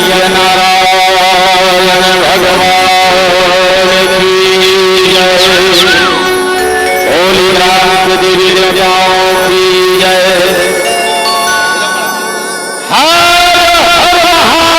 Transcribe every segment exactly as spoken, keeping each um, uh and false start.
नारायण भगवान की जय। भोलेनाथ देवी देवताओं की जय। हर हर महादेव।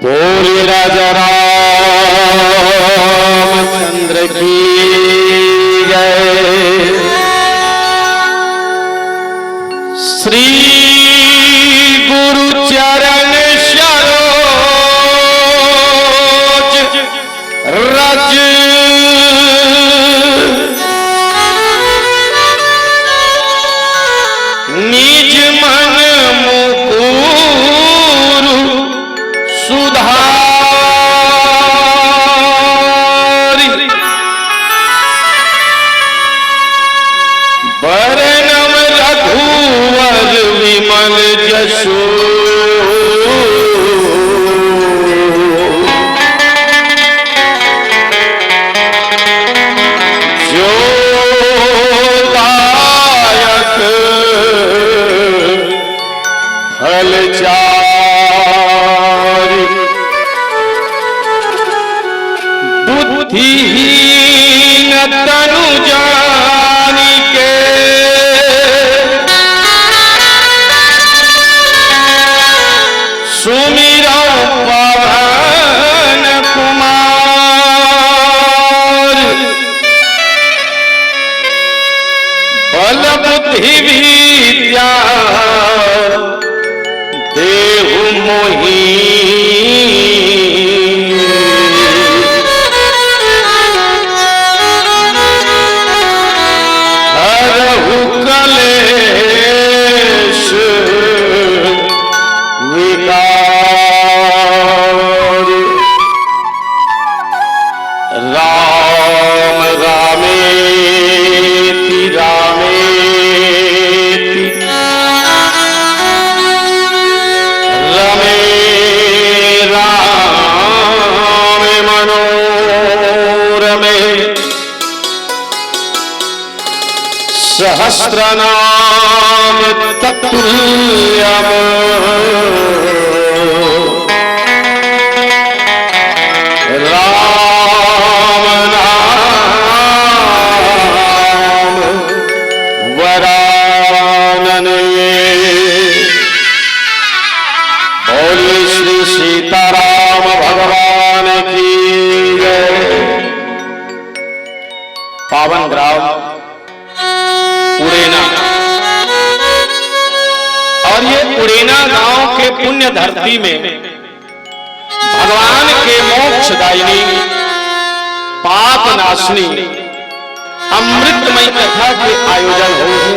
बोल राजा रामचंद्र की जय। श्री गुरु चरण सरोज रज निज मन मुकुरु। दीन तनु जानिके सुमिरौ पवन कुमार। बल बुद्धि विद्या देहु मोहि। हरहु कलेश विकार। राम रामेति रामेति रमे रामे मनोरमे। सहस्रनाम तत्तुल्यम राम नाम वरानने। बोलिए श्री सीताराम भगवान की जय। पावन ग्राम उड़ेना। और ये उड़ेना गांव के पुण्य धरती में भगवान के मोक्षदायिनी, पाप नाशनी, अमृतमय कथा के आयोजन होय हे,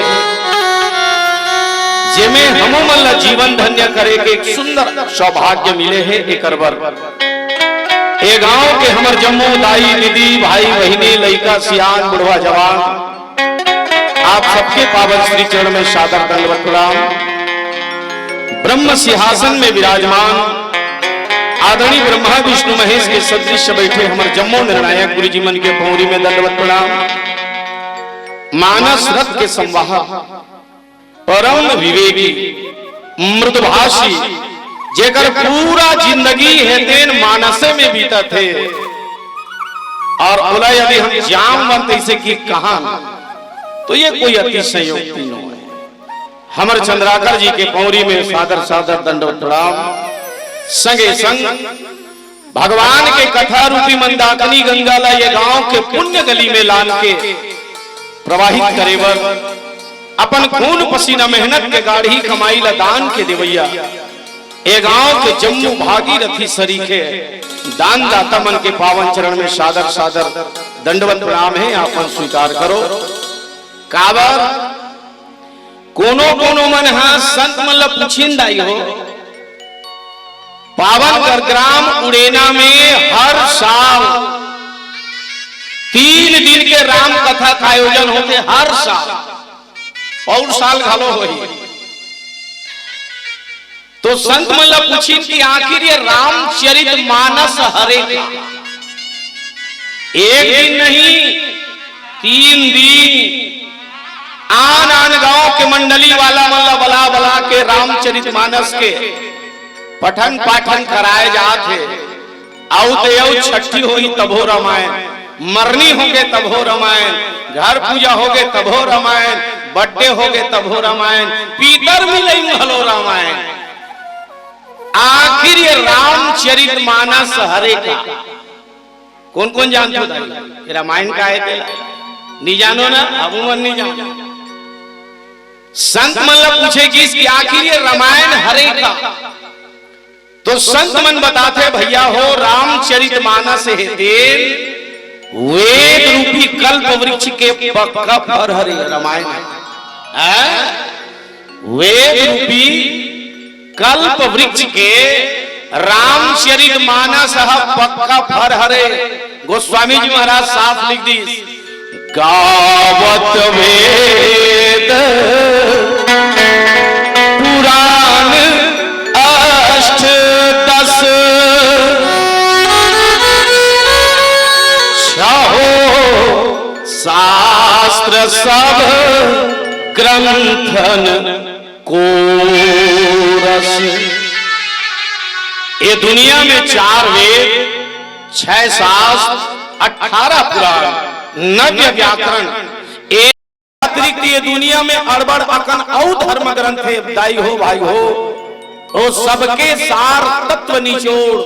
जेमे हमू मन ला जीवन धन्य करे के एक सुंदर सौभाग्य मिले हे। एकर बर ए गांव के हमर जम्मो दाई, दीदी, भाई, बहिनी, लइका, सियान, बुढ़वा, जवान, आप सबके पावन श्री चरण में सादर दंडवत प्रणाम। ब्रह्म सिंहासन में विराजमान आदरणीय ब्रह्मा विष्णु महेश के सदृश बैठे हमर जम्मो निर्णायक गुरु जी मन के पौरी में दंडवत प्रणाम। मानस रथ के संवाहक, परम विवेकी, मृदुभाषी, जेकर पूरा जिंदगी हे तेन मानसे में बीतत हे, और ओला यदि हम जाम मन तैसे कि कहा, तो ये कोई अतिशयोक्ति नो हे। हमर चंद्राकर जी के पौरी में सादर सादर दंडवत प्रणाम। संगे संग भगवान के कथा रूपी मंदाकिनी गंगा ला ये गांव के पुण्य गली में लान के प्रवाहित करे बर, अपन खून पसीना मेहनत के गाढ़ी कमाई ला दान के देवैया, ए गांव के जम्मू भागीरथी सरीखे दानदाता मन के पावन चरण में सादर सादर दंडवत प्रणाम हे। आपन स्वीकार करो। काबर कोनो कोनो मन ह संत मन ल पूछिन दाई हो, पावन कर ग्राम उड़ेना में हर साल तीन दिन के राम कथा का आयोजन होथे, हर साल, और साल घलो होही। तो संत मन ल पूछिन कि आखिर ये रामचरित मानस हरे का? एक दिन नहीं, तीन दिन आन आन गांव के मंडली वाला मन ल बला बला के रामचरित मानस के पठन पाठन कराए जात हे। अउ ते अउ छट्ठी होही तभो रामायण, मरनी होगे तभो रामायण, घर पूजा होगे तभो रामायण, बर्थडे होगे तभो रामायण, पीतर मिलई घलो रामायण। आखिर ये रामचरित मानस हरे का? कोन कोन जानथो दाई? ये रामायण का हे तेला? नी जानो ना? अब मन नी जानो। संत मन ला पूछे गिस कि आखिर ये रामायण हरे का? तो संत मन बताथे, भैया हो, रामचरित मानस हे तेन वेद रूपी कल्प वृक्ष के पक्का फर हरे रामायण। हैं? वेद रूपी कल्प वृक्ष के रामचरित मानस ह पक्का फर हरे। गोस्वामी जी महाराज साफ लिख दीस, गावत वेद पुराण अष्ट दस, छहो शास्त्र सब ग्रंथन को रस। ये दुनिया में चार वेद, छह शास्त्र, अठारह पुराण, नब्बे व्याकरण, ए अतिरिक्त ये दुनिया में अड़बड़ अकन अउ धर्म ग्रंथ हे, दाई हो, भाई हो, ओ सबके सार तत्व निचोड़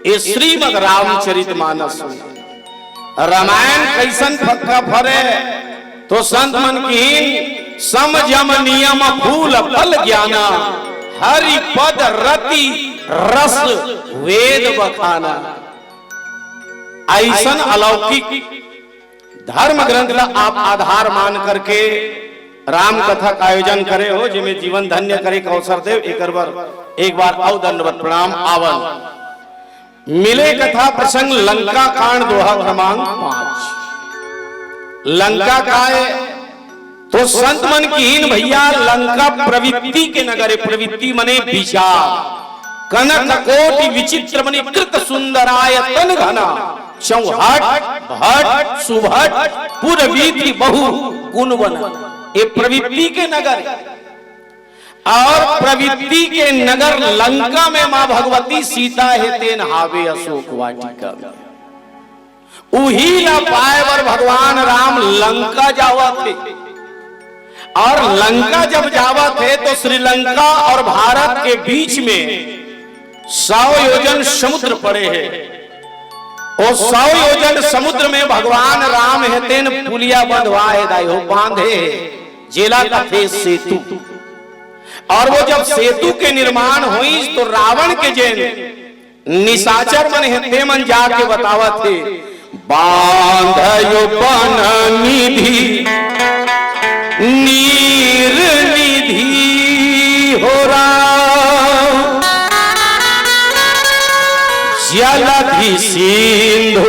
ए श्रीमद् रामचरित मानस में। रामायण कइसन फक्का फरे, तो संत मन किहिन, सम जम नियम फूल फल ज्ञाना, हरि पद रति रस वेद बखाना। अइसन अलौकिक धर्म ग्रंथ ला आप आधार मान करके राम कथा का आयोजन करे हो, जेमे जीवन धन्य करे का अवसर देव। एकर बर एक बार अउ दंडवत प्रणाम। आवन मिले कथा प्रसंग लंका कांड दोहा क्रमांक पाँच। लंका काय तो संत मन किहिन भैया, लंका प्रवृत्ति के नगर हे। प्रवृत्ति मने विचार। कनक कोटि विचित्र मणि कृत सुंदरायतन घना, चौहट भट सुभट पुर वीथि बहु गुण बना। ये प्रवृत्ति के नगर हे। अउ प्रवृत्ति के नगर लंका में माँ भगवती सीता हे, तेन हावे अशोक वाटिका में। उही ला पाए बर भगवान राम लंका जावत हे। अउ लंका जब जावत हे तो श्रीलंका अउ भारत के बीच में सौ योजन समुद्र पड़े हे। ओ सौ योजन समुद्र में भगवान राम हे, तेन पुलिया बंधवाए हे, दाई हो, बांधे हे, जेला कथे सेतु। अउ वो जब सेतु के निर्माण होइस तो रावण के जेन निशाचर मन हे, ते मन जाके बतावत हे, बांधयो बन निधि नीर निधि हो राम, जलधि सिंधु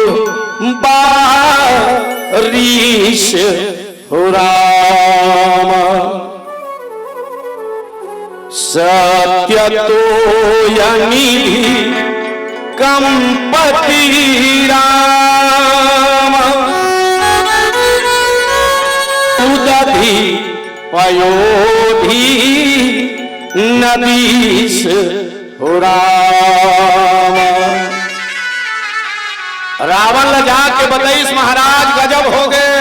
बारिश हो राम। सत्य तोय निधि कंपति राम, उदधि पयोधि नदीश हो राम। रावण ल जाके बतइस, महाराज, गजब हो गए।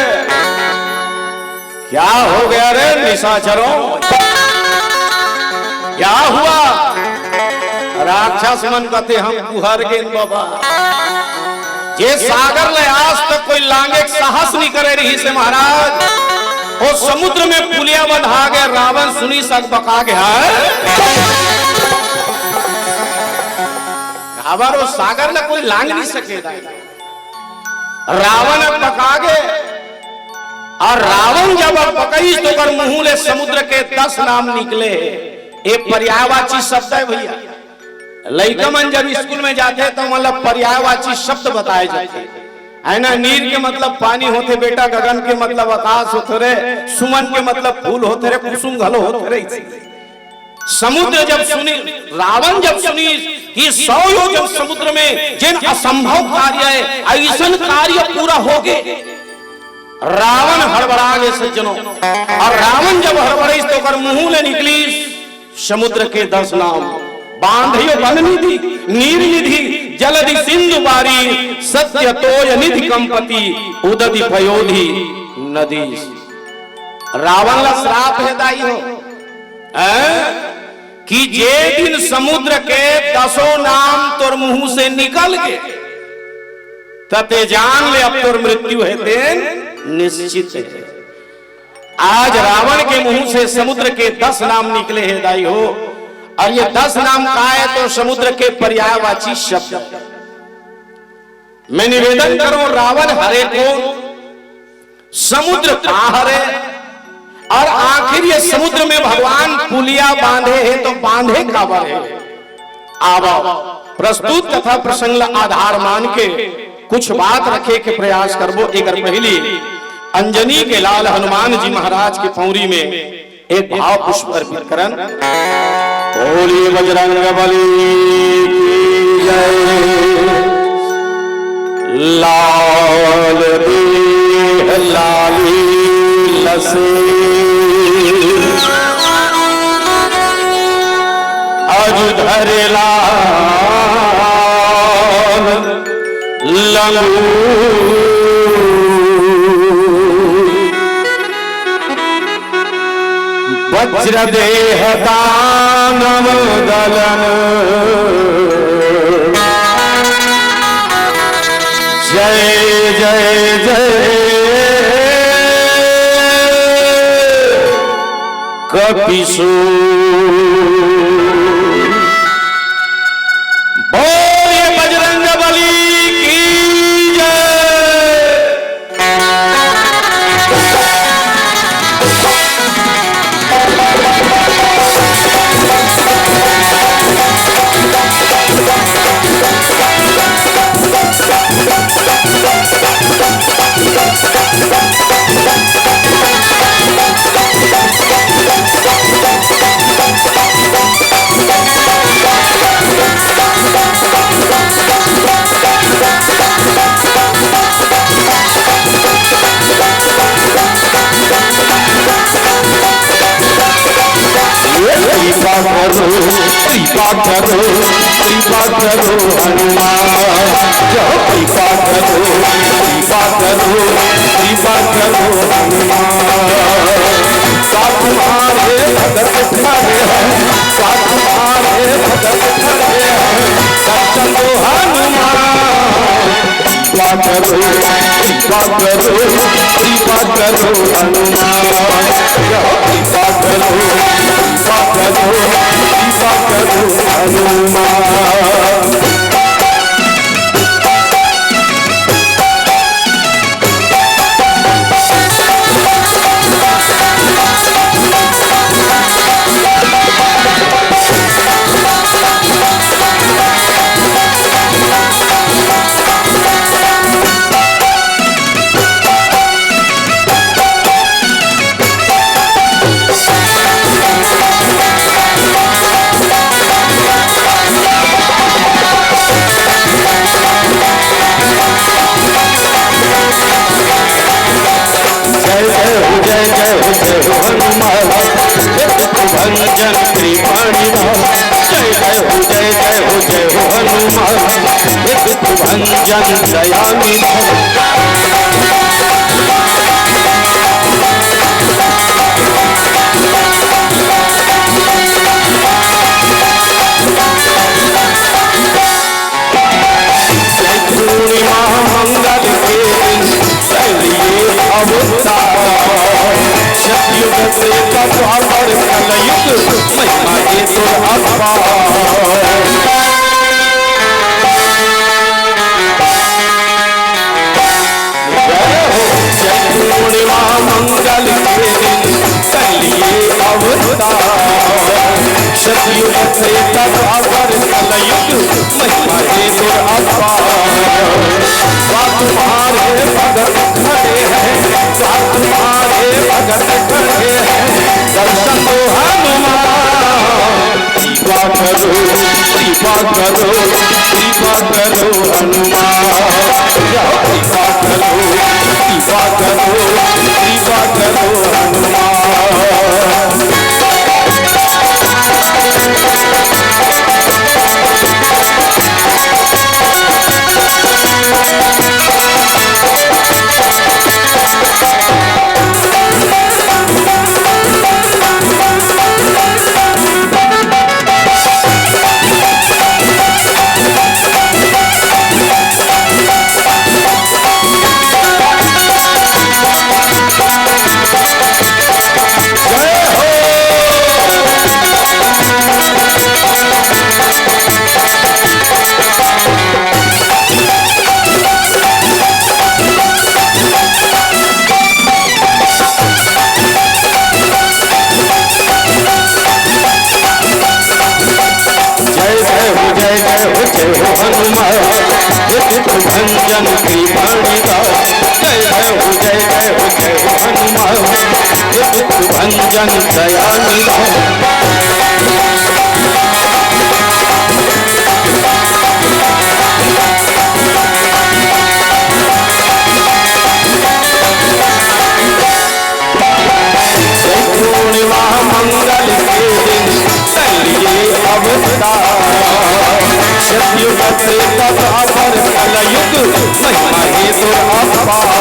क्या हो गया रे निशाचरों, क्या हुआ? राक्षस मन कथे, हम कुहर गेन बाबा। जे सागर ले आज तक कोई लांगे के साहस नहीं करे रहिस हे महाराज, वो समुद्र में पुलिया बंधा गया। रावण सुनी सक बका गया है। रावण वो सागर ले कोई लांग नहीं सके। रावण अब बका गे, अउ रावण जब अब बकइस तो ओकर मुंह ले समुद्र के दस नाम निकले। ये पर्यायवाची शब्द हे भैया। लइका मन जब स्कूल में जाथे तो मतलब पर्यायवाची शब्द बताए जाथे, है ना? नीर के मतलब पानी होथे बेटा, गगन के मतलब आकाश होथे रे, सुमन के मतलब फूल होथे रे, कुसुम घलो होथे रे। समुद्र जब सुनी, रावण जब सुनी कि सौ योजन समुद्र में जेन असंभव कार्य हे, अइसन कार्य पूरा हो गे, रावण हड़बड़ा गे सज्जनों। अउ रावण जब हड़बड़इस तो ओकर मुंह ले निकलिस समुद्र के दस नाम, बांधयो बन निधि नीर निधि जलधि सिंधु बारी, सत्य तोय निधि कंपति उदधि पयोधि नदीश। रावण ला श्राप हे दाई हो, हैं? कि जे दिन समुद्र के दसों नाम तोर मुंह से निकल गे, त ते जान ले अब तोर मृत्यु हे तेन निश्चित हे। आज रावण के मुंह से समुद्र के दस नाम निकले हे दाई हो, अउ ये दस नाम काय हे तो समुद्र के पर्यायवाची शब्द। मैं निवेदन करूं, रावण हरे कोन, समुद्र का हरे, अउ आखिर ये समुद्र में भगवान पुलिया बांधे हे तो बांधे काबर हे? आवा, प्रस्तुत कथा प्रसंग ला आधार मान के कुछ बात रखे के प्रयास करबो। एकर पहिली अंजनी के लाल हनुमान जी महाराज के पौरी में एक भाव पुष्प अर्पित करन। बोलिए बजरंग बली की जय। लाल देह लाली लसे, अजु धरे लाल वज्रदेह दानव दलन। जय जय जय कपिसूर। बोलिए बजरंग बली की जय। कृपा करो, कृपा करो, कृपा करो हनुमान। जो कृपा करो, कृपा करो, कृपा करो हनुमान। साथ तुम्हारे भगत खड़े हैं, साथ तुम्हारे भगत खड़े हैं, दर्शन दो हनुमान। कृपा करो, कृपा करो, कृपा करो हनुमान। कृपा करो, कृपा करो, कृपा करो हनुमान। जय जय हो, जय जय हो, जय हो हनुमान, हे दुख भंजन कृपाणि नाम। जय जय हो, जय जय हो, जय हो हनुमान, हे दुख भंजन दयानिधान। पूर्णिमा मंगल के दिन कलिए अवतार। सतयुग त्रेता द्वापर कलयुग महिमा के तो अपार। जय हो, जय पूर्णिमा मंगल के दिन कलिए अवतार। सतयुग त्रेता द्वापर कलयुग महिमा के तो अपार। साथ तुम्हारे भगत खड़े हैं, साथ तुम्हारे भगत खड़े हैं, दर्शन दो हनुमान। कृपा करो, कृपा करो, कृपा करो हनुमान। कृपा करो, कृपा करो, कृपा करो हनुमान। जय जय हो, जय जय हो, जय हो हनुमान, हे दुख भंजन कृपाणि नाम। जय जय हो, जय जय हो, जय हो हनुमान, हे दुख भंजन दयानिधान। पूर्णिमा मंगल के दिन कलिए अवतार। सतयुग त्रेता द्वापर कलयुग महिमा हे तोर अपार।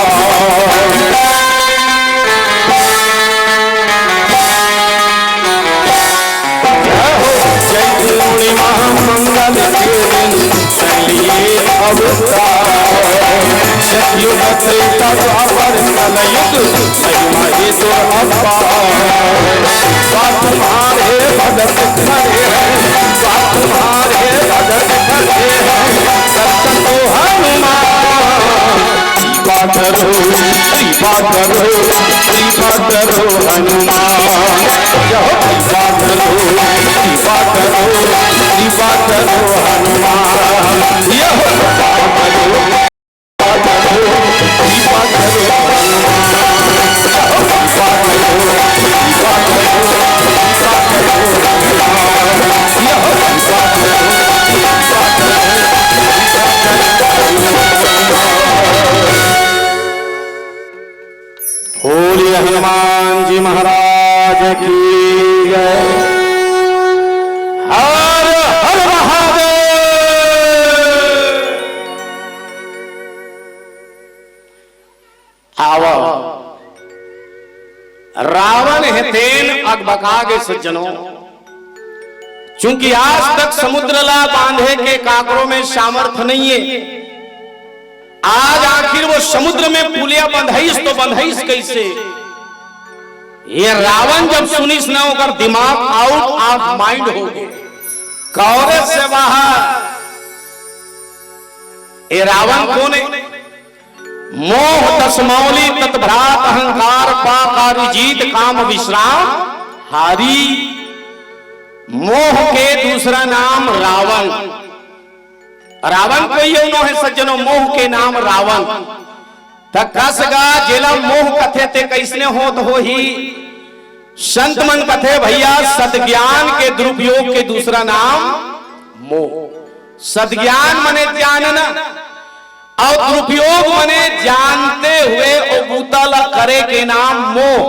जय हो, जय पूर्णिमा मंगल के दिन चलिए अवतार। सतयुग त्रेता द्वापर कलयुग महिमा हे तोर अपार। बात तुम्हारे भगत खड़े हैं, बात तुम्हारे भगत खड़े हैं, सत्य तो हनुमान। कृपा करो, कृपा करो, कृपा करो हनुमान। जय हो, कृपा करो, कृपा करो, कृपा करो हनुमान। जय हो, कृपा करो। बोलिए हनुमान जी महाराज की जय। हर हर महादेव। आवा, रावण हे तेन अकबका गे सज्जनों, चूंकि आज तक समुद्र ला बांधे के काकरो में सामर्थ नहीं है। आज आखिर वो समुद्र में पुलिया बंधइस तो बंधइस कैसे? ये रावण जब सुनिस ना, ओकर दिमाग out of mind हो गे, कवरेज से बाहर। ये रावण कोन है? मोह दसमौली तत भ्रात अहंकार पाकारी जीत काम विश्राम हारी। मोह के दूसरा नाम रावण। रावण कोई अउ नोहे सज्जनों, मोह के नाम रावण। त कस गा जेला मोह कथे ते कइसने होत होही? संत मन कथे भैया, सदज्ञान के दुरुपयोग के दूसरा नाम मोह। सदज्ञान मने जानना, अउ दुरुपयोग मने जानते हुए ओ बूता ला करे के नाम मोह।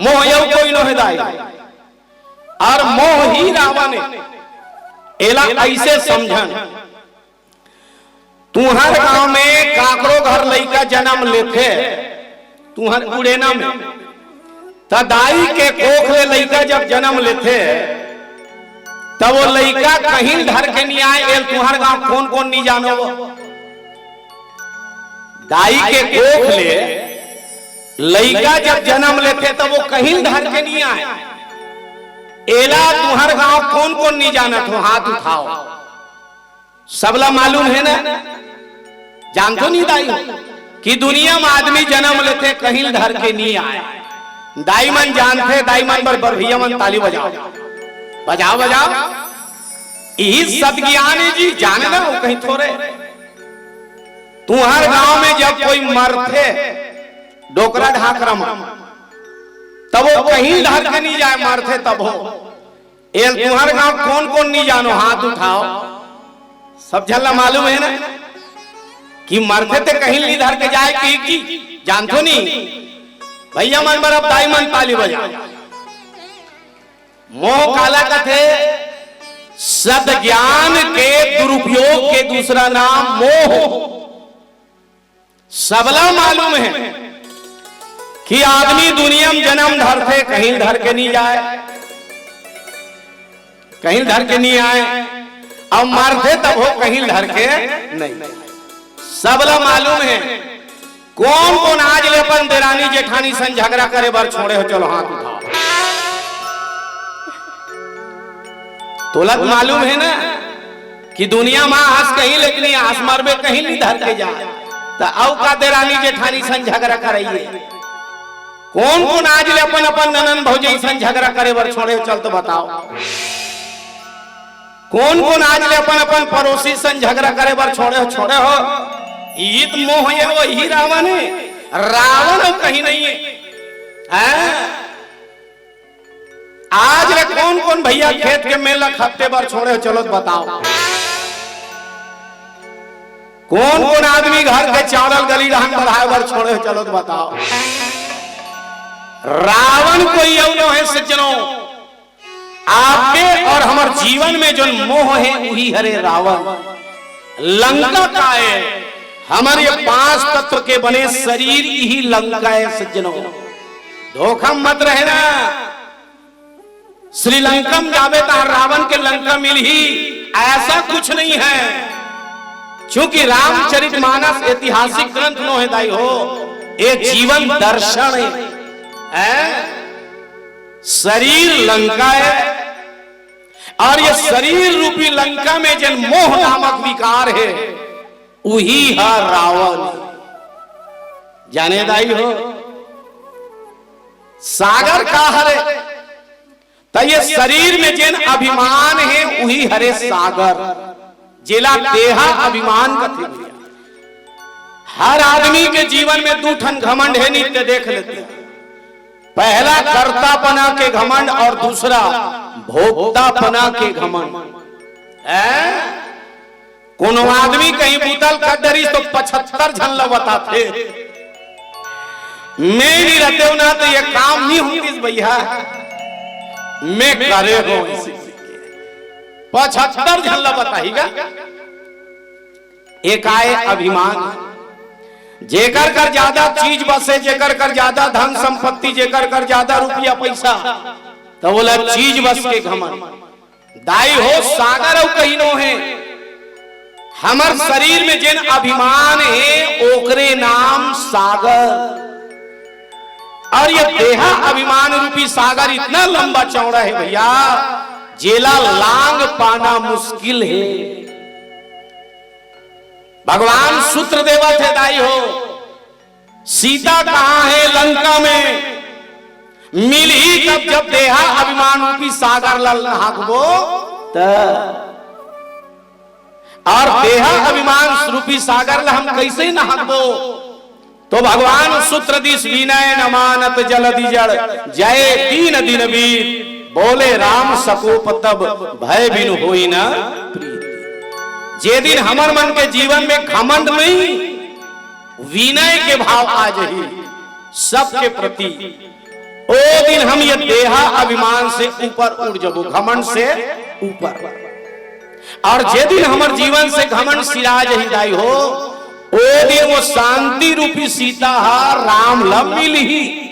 मोह अउ कोई नोहे दाई, अउ मोह ही रावण हे। एला अइसे समझन, तुंहर गांव में काकरो घर लइका जनम लेथे, तुंहर उड़ेना में, त दाई के कोख ले लइका जब जनम लेथे, त वो लइका कहीं धर के नी आय, एल तुंहर गांव कोन कोन नी जानो वो? दाई के कोख ले लइका जब जनम लेथे, त वो कहीं धर के नी आय। एला तुंहर गांव कोन कोन नी जानत हो, हाथ उठाओ। सबला मालूम हे ना, जानथो नी दाई, कि दुनिया में आदमी जनम लेथे, कहीं धर के नी आय। दाई मन जानथे, दाई मन बर, बर भैया मन ताली बजाओ, बजाओ, बजाओ। इही सदज्ञान हे जी, जाने ना हो कहीं थोरे। तुंहर गांव में जब कोई मरथे, डोकरा ढाकरा में, तब वो कहीं धर के नी जाय, मरथे तब हो। एल तुंहर गांव कोन कोन नी जानो, हाथ उठाओ। सब झन ला मालूम हे ना कि मरथे ते कहीं नी धर के जाय, कि जी जानथो नी। भैया मन बर अब दाई मन ताली बजा। मोह काला कथे? सदज्ञान के दुरुपयोग के दूसरा नाम मोह। सबला मालूम हे कि आदमी दुनिया में जनम धरथे, कहीं धर के नी जाय, कहीं धर के नी आय, अउ मरथे तब हो कहीं धर के नहीं। सबला मालूम हे। कोन कोन आज ले अपन देरानी जेठानी सन झगरा करे बर छोड़े हो, चलो हाथ उठाओ। तोला तो मालूम हे ना कि दुनिया में आस कहीं लेकिन आस मरबे कहीं नी धर के जा, त अउ का देरानी जेठानी सन झगरा करइए? कोन कोन आज ले अपन अपन ननन भौजी सन झगरा करे बर छोड़े हो, चल तो बताओ। कोन कोन आज ले अपन अपन पड़ोसी सन झगरा करे बर छोड़े हो, छोड़े हो? ईत मोह ये वही रावण हे, रावण अउ कहीं नहीं हे। हैं? आज ले कोन कोन भैया खेत के मेल ला खपटे बर छोड़े हो, चलो तो बताओ। कोन कोन आदमी घर के चावल गली रहन बढ़ाए बर छोड़े हो, चलो तो बताओ। रावण कोई अउ नोहे सज्जनों, आपके और हमर जीवन में जोन मोह हे, उही हरे रावण। लंका काय? हमर ये पांच तत्व के बने शरीर, इही लंका हे सज्जनों। धोखा मत रहे ना। श्रीलंका में जाबे त रावण के लंका मिलही, ऐसा कुछ नहीं है। चूंकि रामचरितमानस ऐतिहासिक ग्रंथ नो हे दाई हो, ये जीवन दर्शन हे। हैं? शरीर लंका हे, और ये शरीर रूपी लंका में जेन मोह नामक विकार हे, उही ह रावण। जाने दाई हो, सागर का हरे? त ये शरीर में जेन अभिमान हे, उही हरे सागर, जेला देहा अभिमान कथे भैया। हर आदमी के जीवन में दू ठन घमंड हे, नित्य देख लेते हैं। पहला कर्तापना के घमंड और दूसरा भोक्तापना के घमंड। हैं? कोनो आदमी कहीं बूता ल कर डरिस तो पचहत्तर झन ल बताथे, "मैं नहीं रहते ना तो ये काम नहीं होतिस भैया, मैं करे हो।" पचहत्तर झन ल बताही गा। एक आय अभिमान। जेकर कर ज्यादा चीज बसे, जेकर कर ज्यादा धन संपत्ति, जेकर कर ज्यादा रुपया पैसा, त ओला चीज बस के घमंड। दाई हो, सागर अउ कहीं नो हे। हमर शरीर में जेन अभिमान हे, ओकरे नाम सागर। और ये देहा अभिमान रूपी सागर इतना लंबा चौड़ा हे भैया, जेला लांग पाना मुश्किल हे। भगवान सूत्र देवत हे दाई हो, सीता कहाँ हे? लंका में। मिलही कब? जब देहा अभिमान रूपी सागर ला नहाकबो त। और देहा अभिमान रूपी सागर ला हम कैसे नहाकबो? तो भगवान सूत्र दिस, "विनय न मानत जलधि जड़, जय दीन दिन बीत, बोले राम सकोप तब, भय बिनु होई न प्रीत।" जे दिन हमर मन के जीवन में घमंड नहीं, विनय के भाव आ जाही सबके प्रति, ओ दिन हम ये देहा अभिमान से ऊपर उठ जबो, घमंड से ऊपर। और जे दिन हमर जीवन से घमंड सिरा जही दाई हो, ओ दिन वो शांति रूपी सीता हा राम ल मिलही।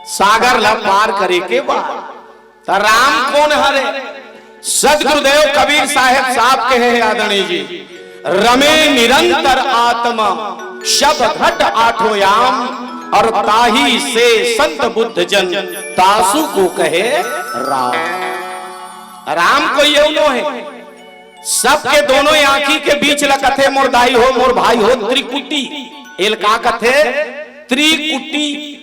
सागर ल पार करे के बाद त राम कोन हरे? सदगुरुदेव कबीर साहेब साफ कहे हे आदरणीय जी, "रमे निरंतर आत्मा शब घट आठो याम, और ताही से संत बुद्ध जन तासु को कहे राम।" राम कोई एउ नो हे, सबके दोनों आंखी के बीच ल कथे मोर दाई हो, मोर भाई हो, त्रिकुटी। एल का कथे? त्रिकुटी।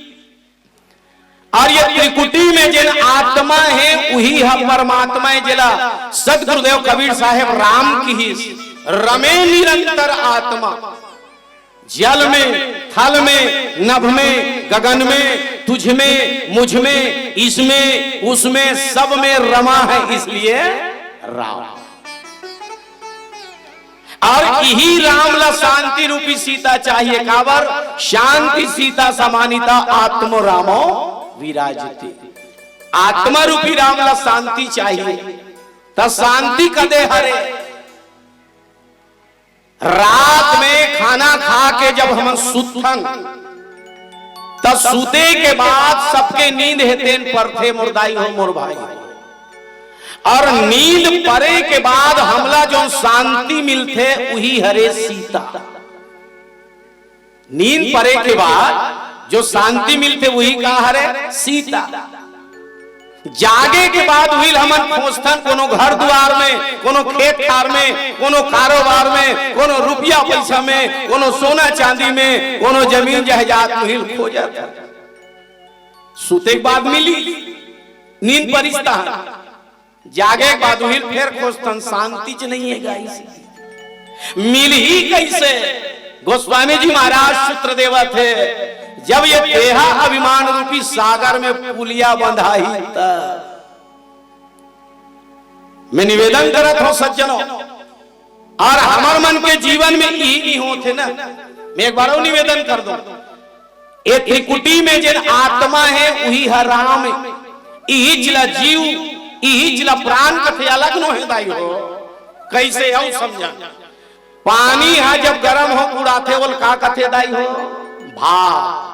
और ये त्रिकुटी में जेन आत्मा हे, उही ह परमात्मा हे, जेला सदगुरुदेव कबीर साहेब राम किहिस। "रमे निरंतर आत्मा, जल में, थल में, नभ में, गगन में, तुझ में, मुझ में, इसमें, उसमें, सब में रमा है, इसलिए राम।" और इही राम ला शांति रूपी सीता चाहिए। काबर? "शांति सीता समानीता आत्म रामो विराजते।" आत्मा रूपी राम ला शांति चाहिए। त शांति कदे हरे? रात में खाना खा के जब हमन सुतथन, त सुते के बाद सबके नींद हे तेन परथे, मोर दाई हो, मोर भाई हो। और नींद परे के बाद हमला जो शांति मिलथे, उही हरे सीता। नींद परे के बाद जो शांति मिलथे, उही का हरे? सीता। जागे के बाद उही ल हमन खोजथन, कोनो घर दुआर में, कोनो खेत खार में, कोनो कारोबार में, कोनो रुपया पैसा में, कोनो सोना चांदी में, कोनो जमीन जायदाद, उही ल खोजत। सुते के बाद मिली, नींद परिस तहां। जागे के बाद उही ल फेर खोजथन, शांति च नहीं हे गाइस। मिलही कैसे? गोस्वामी जी महाराज सूत्र देवत हे, जब ये देहा अभिमान रूपी सागर में पुलिया बंधाही त। मैं निवेदन करत हूं सज्जनों, और हमर मन के जीवन में इही नहीं होत हे ना, मैं एक बार अउ निवेदन कर दूं, ए त्रिकुटी में जेन आत्मा हे, उही ह राम हे। इहिच ला जीव, इहिच ला प्राण कथे, अलग नोहे दाई हो। कइसे अउ समझा? पानी ह जब गरम हो कुड़ाथे, ओला का कथे दाई हो? भाप।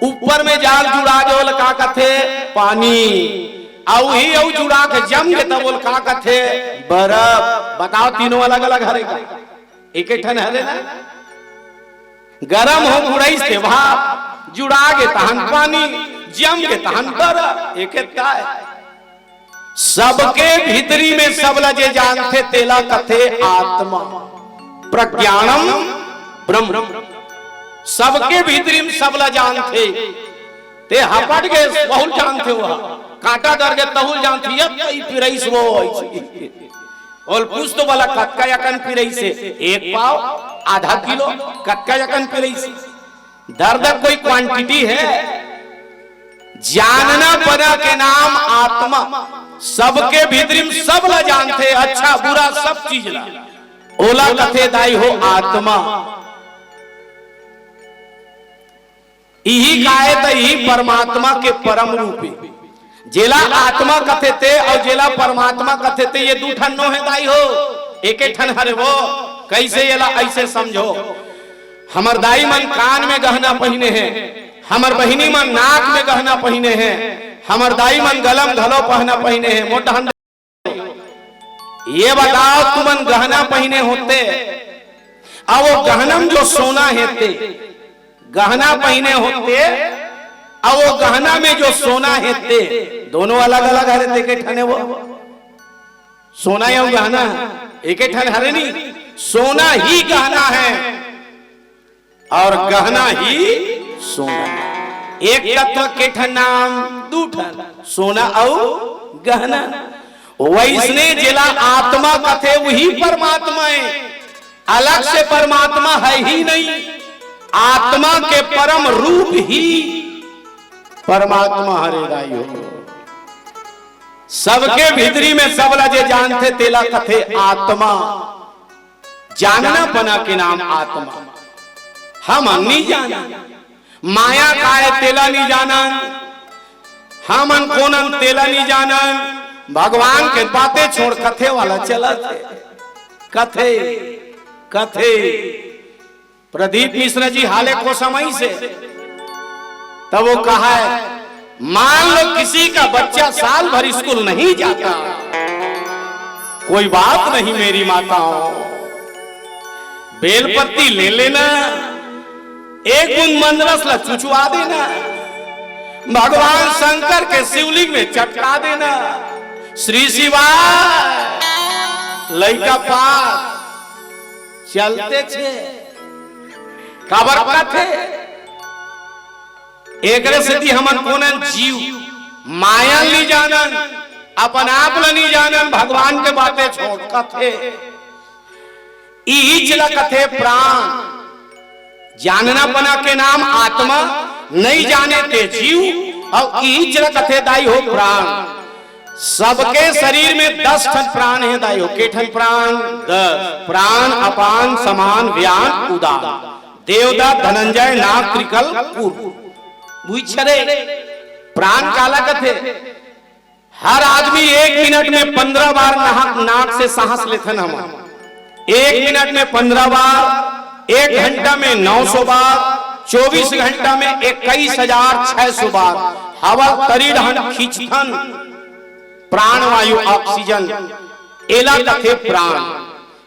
ऊपर में जाल जुड़ा गे, ओला का कथे? पानी। अउ ही अउ जुड़ा के जम गे, तब ओला का कथे? बरफ। बताओ, तीनों अलग-अलग हरे का? एके ठन हरे ना? गरम हो कुड़ाइस ते भाप, जुड़ा गे तहन पानी, जम गे तहन बरफ। एके ताय। सबके भीतरी में सबला जे जानथे, तेला कथे आत्मा। प्रज्ञानम ब्रह्म। सबके भीतरी में सबला जानथे। ते हपट गे, बहुल जानथे, वह कांटा दर गे, तहुल जानथे, ये कई पिरइस वो अइसे। ओला पूछ तो बोला, कतका अकन पिरइस हे? एक पाव, आधा किलो, कतका अकन पिरइस हे? दर दर कोई क्वांटिटी है? जानना पना के नाम आत्मा। सबके भीतरी में सबला जानथे, अच्छा बुरा सब चीज ला। ओला कथे दाई हो आत्मा। इही काय त इही परमात्मा के परम रूप हे। जेला आत्मा कथे ते अउ जेला परमात्मा कथे ते, ये दू ठन नोहे दाई हो, एके ठन हरे वो। कइसे एला अइसे समझो? हमर दाई मन कान में गहना पहिने हे, हमर बहिनी मन नाक में गहना पहिने हे, हमर दाई मन गला में घलो पहना पहिने हे। मोटहन, ये बताओ, तुमन गहना पहिने होते, अउ वो गहना में जो सोना हे ते, गहना पहिने होते, अउ वो गहना में जो सोना हे ते, दोनों अलग-अलग हरे, ते एके ठन हे वो। सोना अउ गहना एके ठन हरे नी, सोना ही गहना हे। अउ गहना ही सोना। एक तत्व के ठन नाम, दू ठन, सोना अउ गहना। वइसने जेला आत्मा कथे, उही परमात्मा हे। अलग से परमात्मा हे ही नहीं। आत्मा के परम रूप ही परमात्मा हरे दाई हो। सबके भीतरी में सबला जे जानथे, तेला कथे आत्मा। जानना पना के नाम आत्मा। हमन नी जानन। माया काय तेला नी जानन। हमन कोन अन तेला नी जानन। भगवान के बातें छोड़, कथे वाला चलत हे। कथे, कथे। प्रदीप मिश्रा जी हाले कोसमई से, तब वो कहा है, मान लो किसी का बच्चा साल भर स्कूल नहीं जाता, कोई बात नहीं मेरी माताओं, बेलपत्ती ले लेना, एक बूंद मंदरस ला चुचवा देना, भगवान शंकर के शिवलिंग में चटका देना। श्री शिवाय, लइका पास चलते थे। काबर कथे? एकरे सेती हमन कोन अन जीव, माया ल नी जानन, अपन आप ल नी जानन, भगवान के बातें छोड़ कथे। इहीच ल कथे प्राण। जानना पना के नाम आत्मा, नइ जाने ते जीव, अउ इहीच ल कथे दाई हो प्राण। सबके शरीर में दस ठन प्राण हे दाई हो। के ठन प्राण? दस। प्राण अपान समान व्यान उदान। देवदत्त, धनंजय, नाग, त्रिकल, कूर्म। बुझ रे, प्राण काला कथे? हर आदमी एक मिनट में पंद्रह बार नाक, नाक से सांस लेथन हमन। एक मिनट में पंद्रह बार, एक घंटा में नौ सौ बार, चौबीस घंटा में इक्कीस हजार छह सौ बार हवा ल तरी डहन खींचथन। प्राणवायु, ऑक्सीजन, एला कथे प्राण।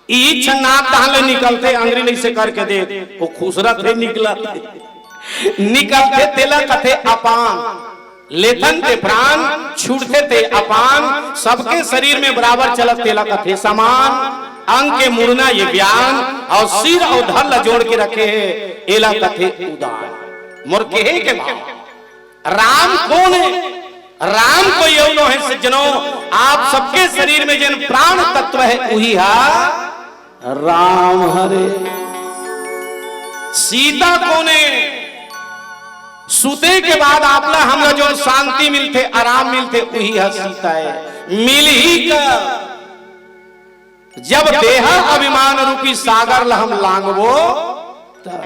इहीच नाक डहन ले निकलथे, अंगरी ल अइसे करके दे, वो खुसरत हे, निकलत हे। निकलथे तेला कथे अपान। लेथन ते प्राण, छूटथे ते अपान। सबके शरीर में बराबर चलत तेला कथे समान। अंग के मुड़ना ये व्यान, अउ सिर अउ धड़ ल जोड़ के रखे हे, एला कथे उदान। मोर कहे के भाव, राम कोन हे? राम कोई अउ नोहे सज्जनों, आप सबके शरीर में जेन प्राण तत्व हे, उही हा राम हरे। सीता कोन हे? सुते के बाद आपला, हमला जो शांति मिलथे, आराम मिलथे, उही हा सीता हे। मिलही का जब देहा अभिमान रूपी सागर ल हम लांघबो, तब।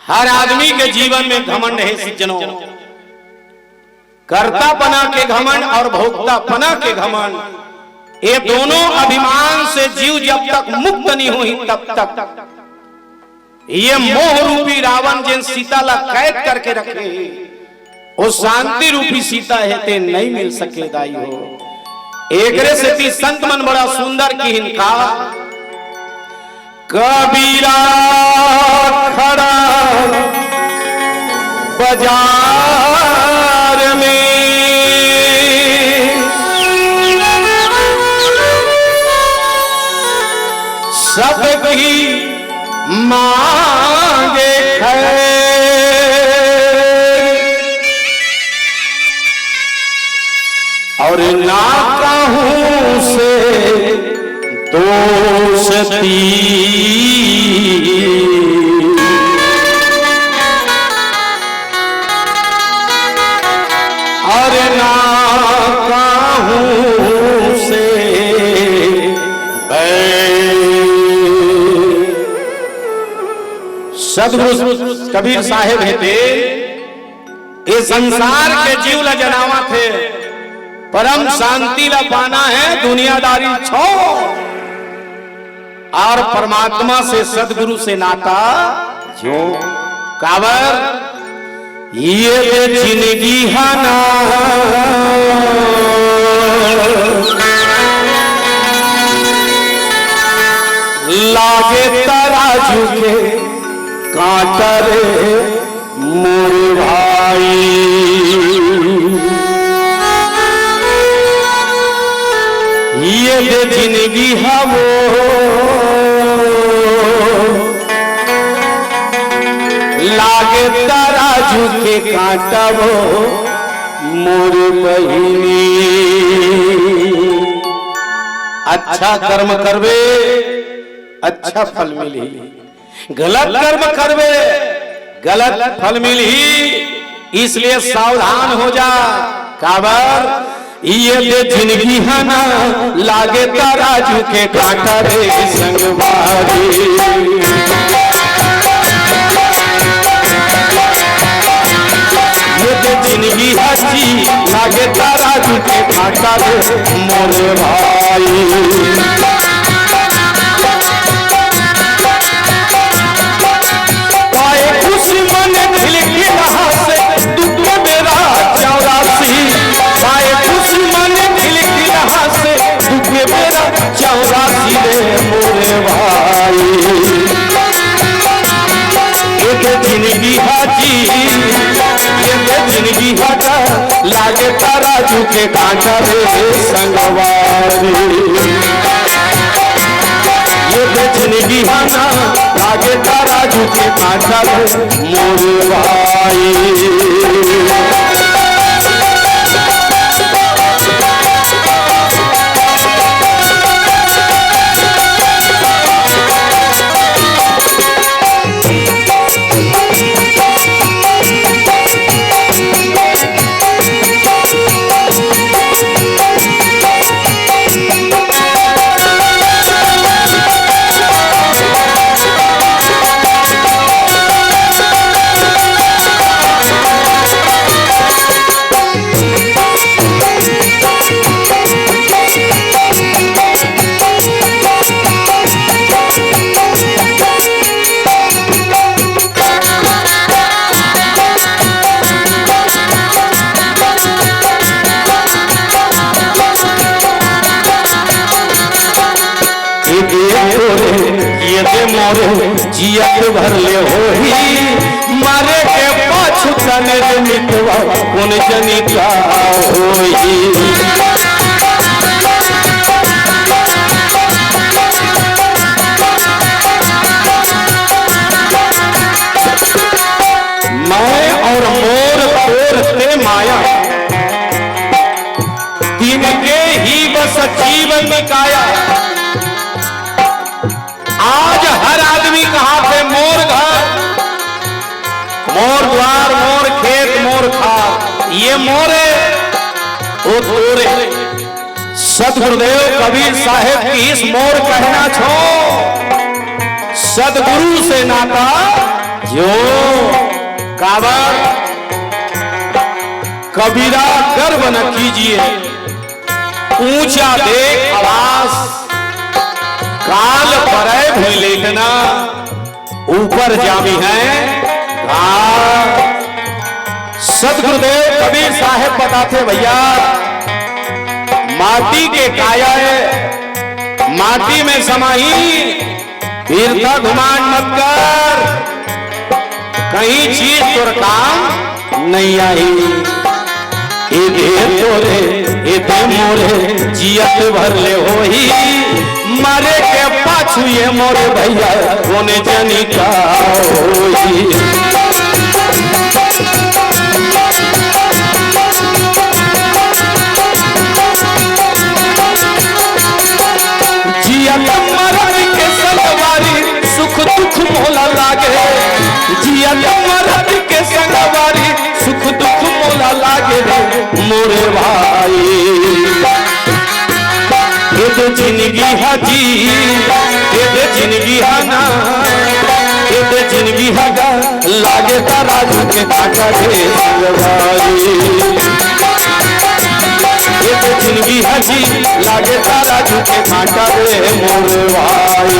हर आदमी के जीवन में घमंड हे सज्जनों। कर्तापना के घमंड और भोक्तापना के घमंड, ये दोनों अभिमान से जीव जब तक मुक्त नहीं होही, तब तक ये मोह रूपी रावण जेन सीता ला कैद करके रखे हे, वो शांति रूपी सीता हे ते नहीं मिल सके दाई हो। एकरे सेती संत मन बड़ा सुंदर किहिन का, कबीरा खड़ा बाजार में, सबकी मांगे खैर, और ना कहूँ से दोस्ती, और ना कहूँ से बैर। सदगुरु कबीर साहेब हे ते, ये संसार के जीव ला जनावत हे, परम शांति ला पाना हे, दुनियादारी छोड़ और परमात्मा से, सदगुरु से नाता जोड़। काबर ये दे जिनगी हा ना लागे तराजू के कांटा रे मोर भाई, ये दे जिनगी हा वो लागे तराजू के कांटा वो मोर बहिनी। अच्छा कर्म करबे, अच्छा फल मिलही। गलत कर्म करबे, गलत फल मिलही, इसलिए सावधान हो जा। काबर ये दे जिनगी हा ना लागे तराजू के कांटा रे संगवारी। ये दे जिनगी हा जी लागे तराजू के कांटा रे मोर भाई। पाए खुशी मन खिलखिल हासे, दुख के बेरा चौरासी। पाए खुशी मन खिलखिल हासे, दुख के बेरा चौरासी रे मोरे भाई। ये दे जिनगी हा जी, ये दे जिनगी हा का, लागे तराजू के कांटा रे संगवारी। ये दे जिनगी हा ना, लागे तराजू के कांटा रे मोर भाई। ये दे तोरे, ये दे मोरे, जियत भर ले होही, मरे के पाछू तने रे मितवा, कोन जनी का होही। मैं और मोर तोर ते माया, तिनके ही बस जीवन निकाया। आज हर आदमी कहाथे मोर घर, मोर द्वार, मोर खेत, मोर खार, ये मोरे, वो तोरे। सतगुरुदेव कबीर साहेब किहिस मोर कहना छोड़, सतगुरु से नाता जोड़। काबर? कबीरा गर्व न कीजिए, ऊंचा देख आवास, काल परै भुइ लेटना, ऊपर जामिहैं घास। सतगुरुदेव कबीर साहेब बताथे भैया, माटी के काया है, माटी में समाही, बिरथा घुमांड मत कर, कहीं चीज तोर काम नहीं आही। ए दे तोरे, ए दे मोरे, जियत भर ले होही, मरे के पाछू ये मोरे भैया, कोने जनी का होही। जियत मरद के संगवारी, सुख दुख मोला लागे। जियत मरद के संगवारी, सुख दुख मोला लागे रे मोरे भाई। ए दे जिनगी हा जी, ए दे जिनगी हा ना, ए दे जिनगी हा गा, लागे तराजू के कांटा रे संगवारी। ए दे जिनगी हा जी, लागे तराजू के कांटा रे मोरे भाई।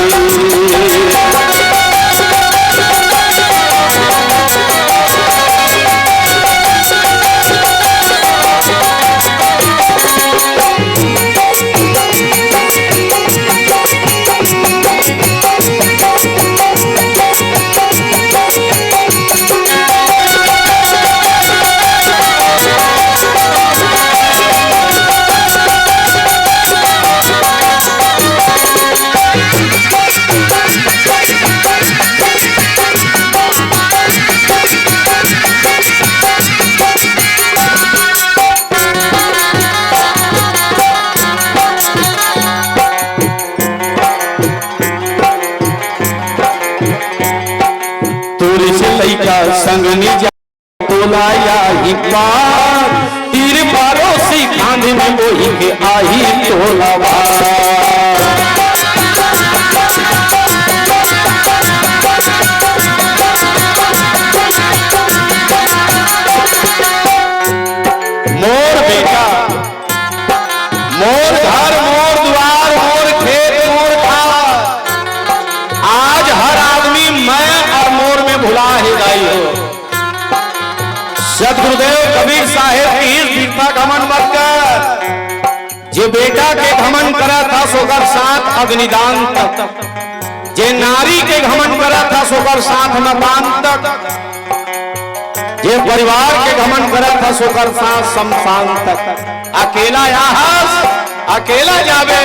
तोरे से लइका संग नी जा, तोला आही पार, तीर परोसी कांध में बोही के आही तोला भार। मोर बेटा, मोर घर, मोर दुआर, मोर खेत, मोर खार, आज हर आदमी मैं अउ मोर में भुला हे दाई हो। सतगुरुदेव कबीर साहेब कहिस बिरथा घमंड मत कर। जे बेटा के घमंड करत हस ओकर साथ अग्निदान तक, जे नारी के घमंड करत हस ओकर साथ मतान तक, जे परिवार के घमंड करत हस ओकर साथ शमशान तक। अकेला आहस, अकेला जाबे,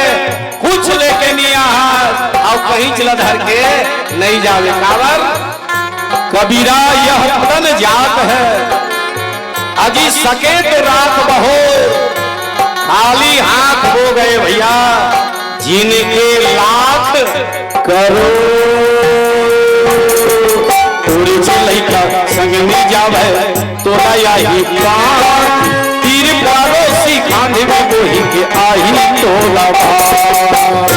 कुछ लेके नी आहस, अउ कहींच ल धर के नहीं जाबे। काबर? कबीरा यह तन जात है, अजी सके तो राख बहो, खाली हाथ हो गए भैया, जिनके लाख करो। तोरे जे लइका संग में जावे, तोला आही पार, तीर परोसी कांध में बोही के आही तोला भार।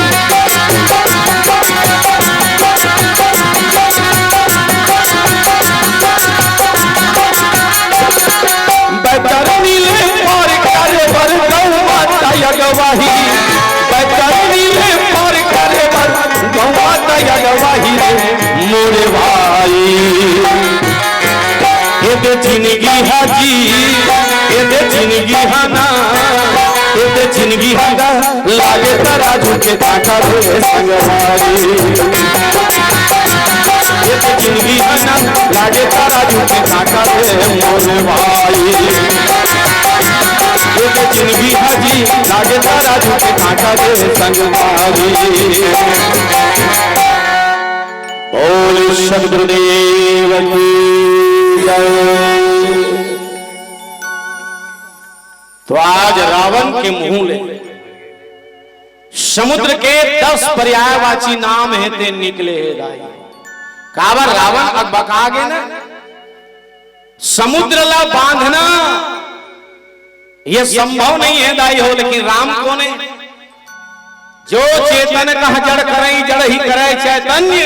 बैतरनी ले पार करे बर गौ माता अगवाही, बैतरनी ले पार करे बर गौ माता अगवाही रे मोरे भाई। ए दे जिनगी हा जी, ए दे जिनगी हा ना, ए दे जिनगी हा गा, लागे तराजू के कांटा रे संगवारी। ए दे जिनगी हा ना, लागे तराजू के कांटा रे मोर भाई। ए दे जिनगी हा जी, लागे तराजू के कांटा रे संगवारी। बोल सतगुरुदेव की जय। तो आज रावण के मुंह ले समुद्र के दस पर्यायवाची नाम हे ते निकले हे दाई। काबर रावण अकबका गे ना, समुद्र ला बांधना ये संभव नहीं हे दाई हो, लेकिन राम कोन हे? जो चेतन कह जड़ करई, जड़ ही करे चैतन्य,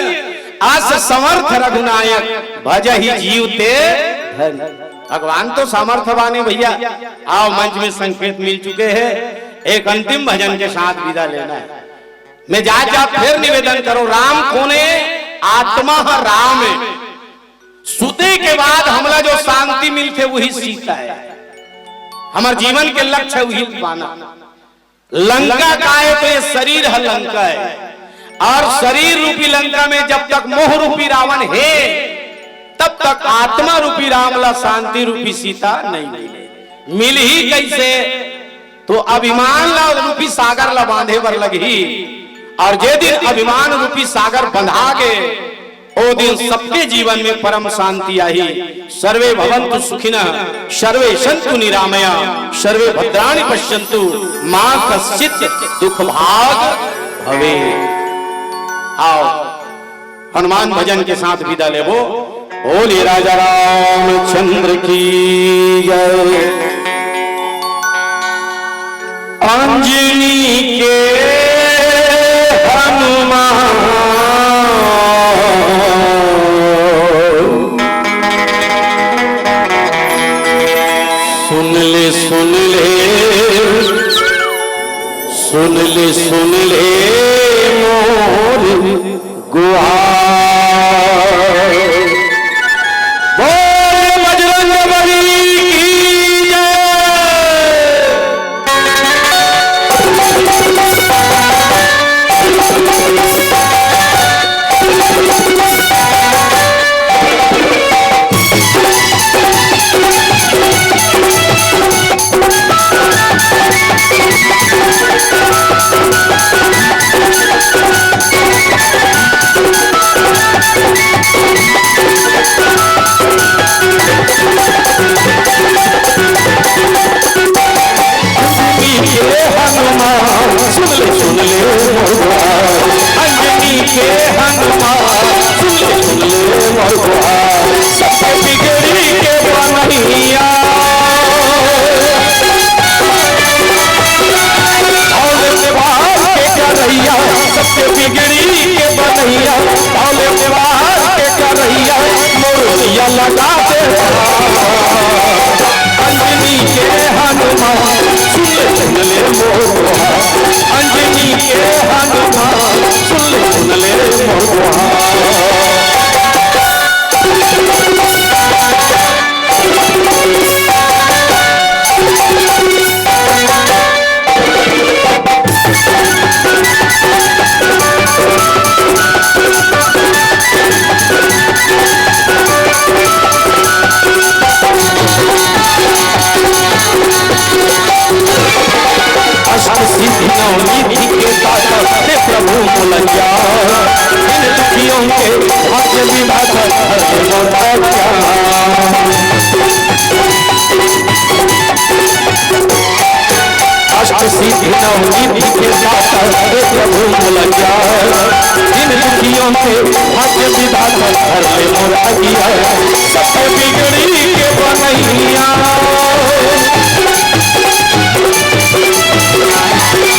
अस समर्थ रघुनायक, भजहि जीव ते धन्य। भगवान तो सामर्थ्यवान है भैया। आओ, मंच में संकेत मिल चुके हैं, एक अंतिम भजन के साथ विदा लेना है। मैं जात जात फिर निवेदन करो, राम कोने? आत्मा ह राम है। सुते के बाद हमला जो शांति मिलथे, वही सीता है। हमर जीवन के लक्ष्य वही पाना। लंका का है तो ये शरीर ह लंका है, और शरीर रूपी लंका में जब तक मोह रूपी रावण है, तब तक आत्मा रूपी राम ला, शांति रूपी सीता नहीं मिले। मिलही कैसे? तो अभिमान ला रूपी सागर ला बांधे बर लगही, और जे दिन अभिमान रूपी सागर बंधा गे, ओ दिन सबके जीवन में परम शांति आही। सर्वे भवन्तु सुखिनः, सर्वे सन्तु निरामया, सर्वे भद्राणि पश्यन्तु, मा कश्चित् दुख भाग् भवेत्। आओ, हनुमान भजन के साथ विदा लेबो। बोलिए राजा रामचंद्र की जय। अंजनी के हनुमान, सुन ले, सुन ले, सुन ले, सुन ले मोर गुहार। बोल बजरंग बली की जय। अंजनी के हनुमान, सुन ले, सुन ले मोर गुहार। अंजनी के हनुमान, सुन ले, सुन ले मोर गुहार। सबके बिगड़ी के बनैया, भोले त्योहार के करैया, सबके बिगड़ी के बनैया, भोले त्योहार के करैया, मोर नैया लगा दे। अंजनी के हनुमान, सुन ले, सुन ले मोर गुहार। अंजनी के हनुमान, सुन ले, सुन ले मोर गुहार। अष्ट सिद्धि नवनिधि के दाता हे प्रभु मोला ज्ञान, इन दुखियों के भाग्य विधाता हर मोर अज्ञान। अष्ट सिद्धि नवनिधि के दाता हे प्रभु मोला ज्ञान, इन दुखियों के भाग्य विधाता हर ले मोर अज्ञान। सबके बिगड़ी के बनैया,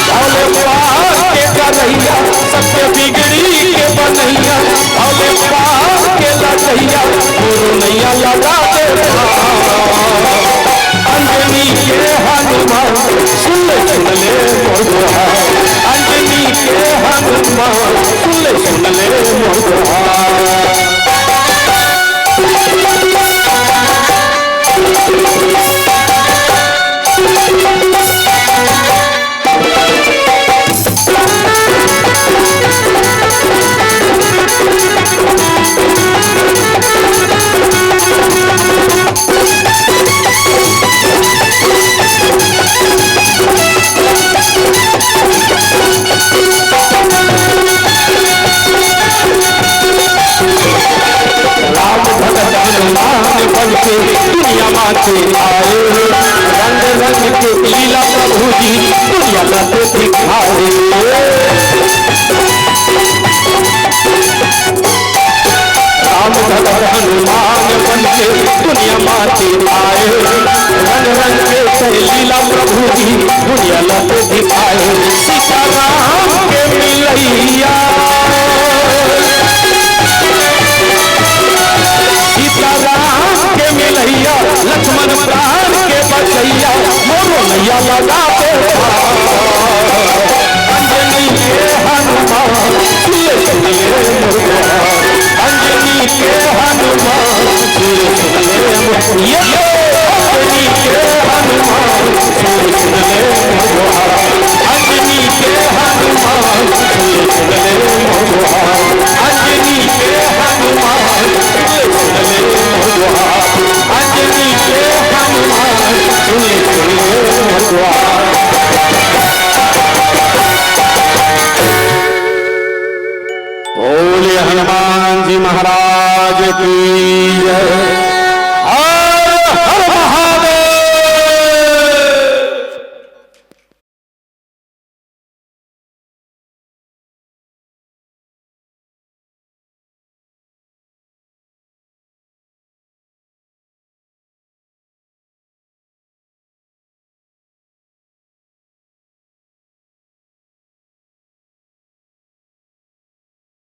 भोले पार के करैया, सबके बिगड़ी के बनैया, भोले पार के लड़ैया, मोर नैया लगा दे। अंजनी के हनुमान, सुन ले, सुन ले मोर गुहार। अंजनी के हनुमान, सुन ले, सुन ले मोर गुहार। राम भगत हनुमान बन के दुनिया माँ के आए, रंग रंग के लीला प्रभु जी दुनिया माँ को दिखाए। राम भगत हनुमान बन के दुनिया माँ के आए, रंग रंग के लीला प्रभु जी दुनिया माँ को दिखाए। सीताराम के मिलैया, सीताराम के मिलैया, लक्ष्मण ये अंजनी के हनुमान, सुन ले मोर गोहार। अंजनी के हनुमान, सुन ले मोर गोहार। अंजनी के हनुमान, सुन ले मोर गोहार। अंजनी के हनुमान, सुन ले मोर गोहार। बोले हनुमान जी महाराज की।